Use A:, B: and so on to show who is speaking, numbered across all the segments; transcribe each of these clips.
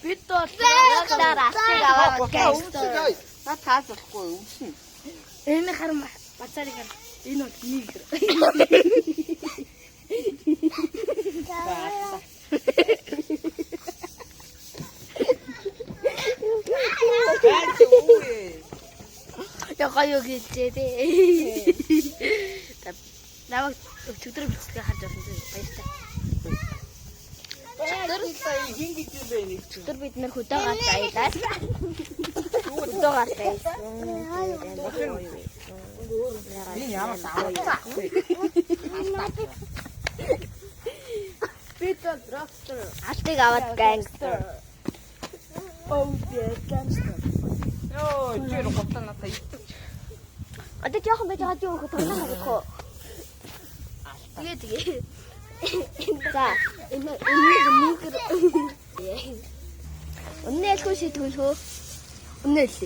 A: Бид бол rockstar алтыг аваад gangster.
B: Наа таас болохгүй өвсөн.
A: Энэ хар бацаарыг хар. Энэ бол нигер.
B: Байж үгүй.
A: Я гоё гэлжээ дээ. Намайг өчигдөр бичлэгээ харж байсан чинь баяртай.
B: Хин гэж юм бэ нэг чинь.
A: Өчигдөр бид нэр хөдөө гарт аялаа. Хөдөө гарт аялсан.
B: Энэ ямар даваа.
A: Бид бол rockstar. Алтыг аваад gangster.
C: Oh yeah, gangster.
B: Йоо, чи гоцоо надаа итэж.
A: Одоо жоохон байж байгаа чи өөрөө тоглоом тоглох уу? Тэгээ тэгээ. За, энэ энийг нигер. Үнэ элхүү шийдвүлэх үү?
C: Үнэ л.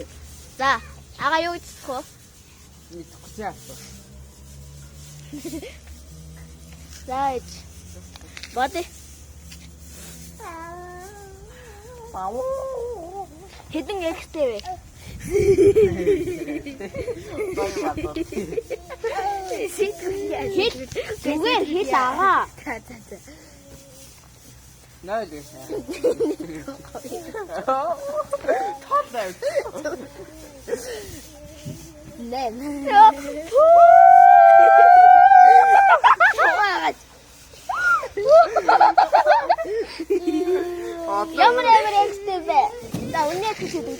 A: За, ага юу гэж вэ?
B: Мэдхгүй яасан.
A: За, ээж. Бод.
B: Пау.
A: Хэдэн экстэй вэ? Хэл зүгээр хэл агаа.
C: За за за.
B: 0 гэсэн. Тоо байв.
A: Нэм. Ямар ямар экстэй бэ? За, үнэ гэж хэлдэг.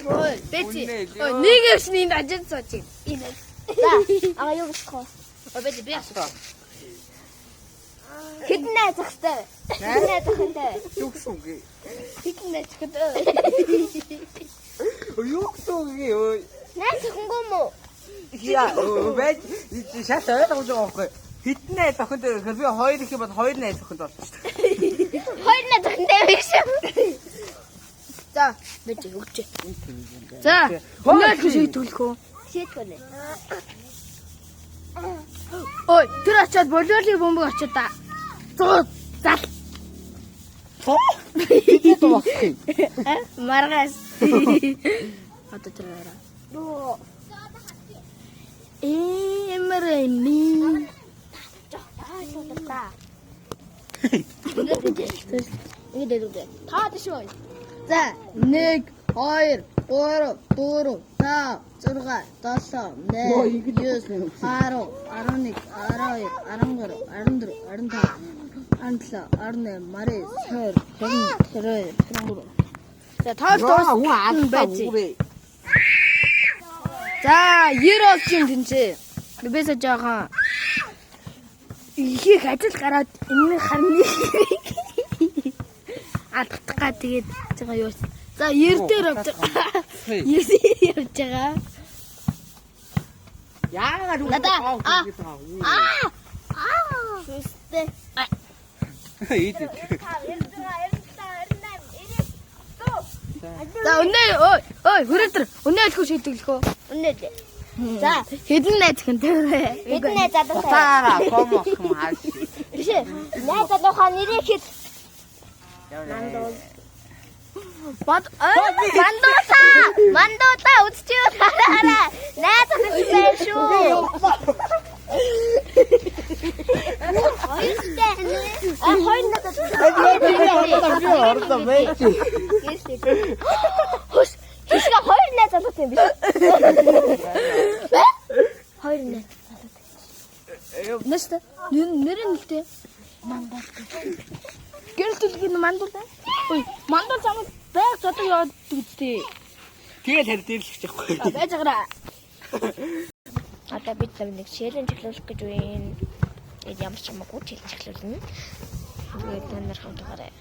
C: Бэти.
B: Үнэ л.
C: Ой, нэг явшны энд ажид сууж.
A: Энэ. За, ага юу гэж вэ?
C: Ой, бэти би асуу.
A: Хэдэн найз ах вэ? Хэдэн найз ах вэ?
B: Юу гэсэн үг вэ?
C: Хэдэн найз гэдэг.
B: Юу гэсэн үг вэ?
A: Найз охингүй мүү?
B: Яа, байж шат ойлгож байгаа байхгүй. Хэдэн найз охинд гэхээр би хоёр их юм бол хоёр найз охинд болчих.
A: Хоёр найз охинтой байх шүү.
C: За, бэти өгч. За, үнэ л шийдвүлэх үү?
A: Шийдвүлээ.
C: Ой, тэр очиад болиолын бөмбөг очиад та. 100 зал.
B: Хэдэн дуусах юм?
C: Маргаас. Одоо тэр хараа. Эмэр ми.
A: Жоо, Ингээд дэлгүү. Таад шүү.
C: За, 1 2 3 4 5 6 7 8 9 10 11 12 13 14 15 17 18 19 20 21 22 23. За, тоол дууссан байж. За, 90 болж юм тэнцээ. Бибээсээ жоохон их ажил гараад энэ харны алдах га тэгээд байгаа юу. За, 90 дээр явж байгаа. 90 дээр явж байгаа.
B: Яагаад үү?
A: Надаа, аа. Аа! Аа! Шүстэй.
B: Ид.
A: 96 97 98 99.
C: За, өнөө ой, ой, хүрээ тэр өнөө элхүү шийдэглэх үү?
A: Үнэ л. За,
C: Хэдэн найз хэн тэр вэ?
A: хэдэн найз залуутай?
B: Утаараа комох юм хааш.
A: Биш ээ. Найз залуухаа нэрээ хэл.
B: Мандуул.
C: Бод
A: Мандуула! Мандуула үзчихвэл хараарай. Найз охин байна шүү. Хоёртой. А хоёр надад.
B: Би орлоо байж.
A: Хөш. Тэшгэ хоёр найз залуутай юм биш. Хоёр найз залуутай.
C: Нэстэ. Нэр нь л дээ. Мандуул. Гэрэл төлөг нь мандуул. Ой, мандуул замд байг зодог яваад үсттэй.
B: Тэгэл харин дээрлэх байхгүй.
C: Байж байгаараа.
A: Одоо бид нар нэг челленж эхлүүлэх гэж байна. Тэгээд ямар ч хамаагүй челленж эхлүүлнэ. Тэгээд та нар хамт байгаарай.